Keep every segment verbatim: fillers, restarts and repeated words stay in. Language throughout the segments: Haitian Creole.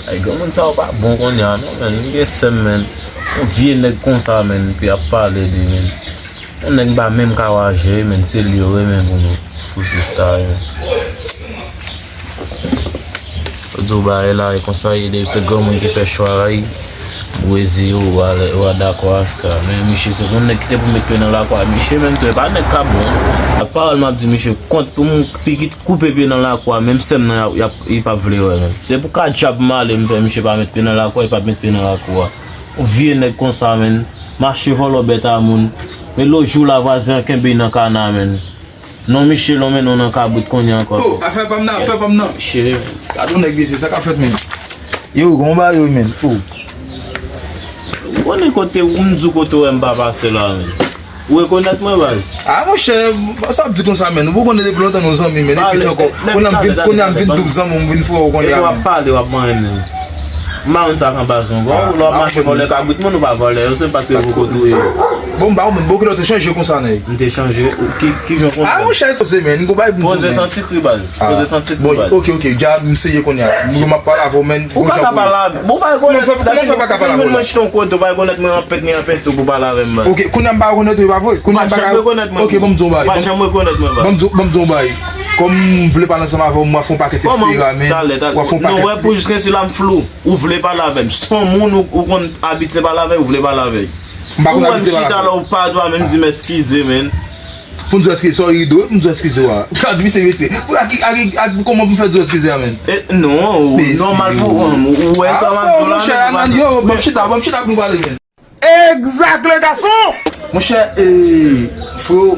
Ay, granmoun sa yo pa bon kounye a, non, menn. M gen sè m, menn. Yon vye nèg konsa, menn, ki ap pale de, menn. Yon nèg m pa menm ka waje, menn, se li yo renmen pou nou, pou sista yo. Yo di w bagay la, e konsa ye, depi se granmoun ki fè chwa la, wi. Ou reziye w, ou a, ou a dakò a sa. Men misye, se pou nèg ki te pou met pye nan lakou a. Misye menm tou, e pa nèg k ap bon. Ak pawòl m ap di misye, kont pou m pikit koupe pye nan lakou a, menm sè m nan, y ap, y ap, li p ap vle wè menm. Se pou ka djab m ale, m fè misye pa met pye nan lakou a, li p ap met pye nan lakou a. Yon vye nèg konsa, menn. Mache vòlò bèt a moun. Men lòt jou la, vwazen an kenbe nan kana, menn. Non, Michel, on men non nan kabrit kounye a ankò. Oh, afè pa m nan, afè pa m nan. Cheri. Gade yon nèg mesye, sa k ap fèt, menn. Yo, kòman bagay yo, menn? Oh. Ou konnen kote, ou m di w kote w wè m pa pase la, menn. Ou rekonèt mwen, baz? Ah, monchè, sa w ap di konsa, menn? Ou konnen depi lontan nou zanmi, menn. Epi se ankò, kounye a m vin, kounye a m vin doub zanmi w, m vin frè w kounye a, menn. Epi w ap pale, w ap manyen, menn. M pa konn sa k anba zong. Ou lè w ap mache vòlè kabrit moun, ou pa vòlè yo, se paske yo poko touye yo. Bon, m pa konprann. Bon, kilè w te chanje konsa, nèg? M te chanje? Ou, ki, ki jan w konn sa? Ah, monchè, se menn, m gon bagay pou m di w, menn. Poze santi kri, baz. Poze santi kri, baz. Bon, ok, ok, dja m serye kounye a. Mwen, m ap pale avè w, menn. Ou pa ka pale avè m. Ou pa rekonèt. Kòman m fè, kòman m fè pa ka pale avè w la? Mwen mwen chita yon kote, ou pa rekonèt mwen an pent ni an penti pou pale avè m, baz. Ok, kounye a m pa rekonèt ou, e pa vre? Kounye a m pa ka. Ou pa janm rekonèt mwen. Ok, ban m di w yon bagay. Ou pa janm rekonèt mwen, baz. Ban m di w, ban m di w yon bagay. Kòm m vle pale ansanm avè w, m ap fè yon pakèt espera, menn. Talè, talè. W ap fè yon pakèt. Non, wè, pou jiskensi la m flou. Ou vle pale avè m. Se yon moun ou, ou konn abitye pale avè l, ou vle pale avè l. M pa konn abitye pale avè l. Ou wè m chita la, ou pa dwa menm di m eskize, menn. Pou m di w eskize, sa w rido, pou m di w eskize w a. Gad, mesye, mesye. Pou ak, ak, ak, kòman pou m fè di w eskize a, menn? E, non, ou nòmal pou ou, ou wè sa m ap di w la, monchè, menn, ou pa yo, ban m chita, ban m chita pou nou pale, menn. Exact, le garçon! Monchè, e, freo,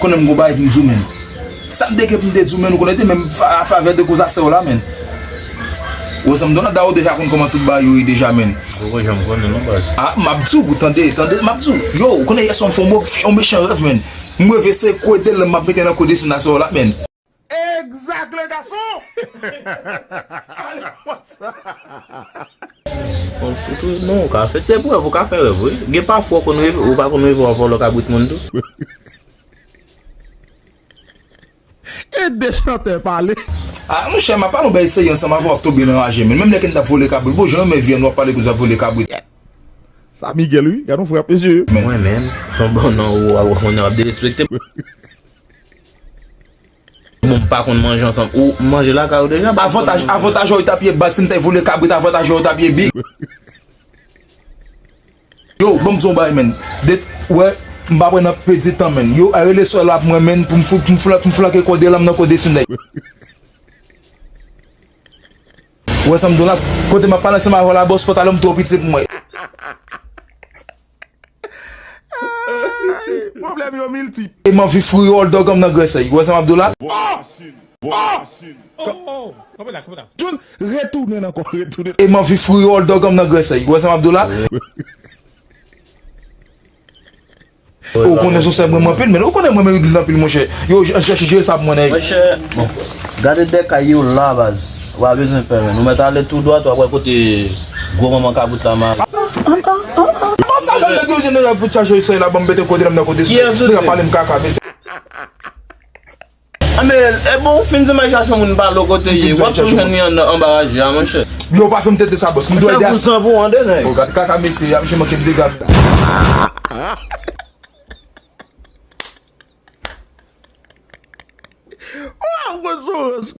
konnen m gon bagay pou m di w, menn. Sa m te gen pou m te di w, menn, ou konnen te menm fa-, a favè de koz a sè w la, menn. Ou wè sa m di w la, Dawo deja konn kòman tout bagay yo ye deja, menn. Ou konn jan m konnen non, baz. Ah, m ap di w, tande, tande, m ap di w. Yo, ou konnen yè swa m fè yon mo-, yon mechan rèv, menn. M reve se kò de l m ap mete nan kò de sè w la, menn. Exact, le garçon! Bon, ou tou, non, ou ka fè, se pou rèv, ou ka fè rèv, wi. Gen pafwa ou konn reve, ou pa konn reve w ap vòlò kabrit moun tou. E de chantè pale. Ah, monchè, m ap pale yon bagay serye ansanm avè w, w ap tonbe nan raje, menn. Menm lè ke n t ap vòlè kabrit, bon, jan renmen vye nou ap pale ke w ap vòlè kabrit. Sa Miguel, wi. Gad yon frè ap mesye. Mwen menm, yon bon non, ou, ou, ou, w ap derespekte m. Bon, m pa konn manje ansanm. Ou manje lakay ou deja? Avantaj, avantaj ou t ap ye baz, si m te vòlè kabrit, avantaj ou t ap ye big. Yo, ban m di w yon bagay, menn. De, wè, m pa pran nan pèdi tan, menn. Yo, rele sè la pou mwen, menn, pou m fou-, pou m flan-, pou m flanke kò de l nan kò de sè nèg. Ou wè sa m di w la? Kote m ap pale ansanm avè w la, bòs, pantalon m twò piti pou mwen. Ay, pwoblèm yo miltip. E m anvi fri hot dog an m nan grèsèy. Ou wè sa m ap di w la? Oh! Oh! Kanpe la, kanpe la. Jun, retounen ankò, retounen. E m anvi fri hot dog an m nan grèsèy. Ou wè sa m ap di w la? Ou konnen sou sè mwen, mwen anpil, men ou konnen mwen meri dil anpil, monchè. Yo, j-, j-, jere sa pou mwen, nèg. Monchè, bon, gade dèkay yo la, baz. Ou pa bezwen pè, men. Ou mèt ale tou dwat, w ap wè kote gwo manman kabrit la mare. Bon, sa fè m nèg yo jenerè pou chache sèy la, ban m pete kote l nan kote sou. Nèg ap pale m kaka, mesye. Anben, e bon, ou fin di m al chache yon moun pa lòt kote ye. W ap tou jwenn li anba raje a, monchè. Yo, pa fè m tete sa, bòs. M dwe de. Chèf ou san pou ande, nèg. Bon, gad kaka mesye a, misye manke m dega. Waw, mwen sou rans.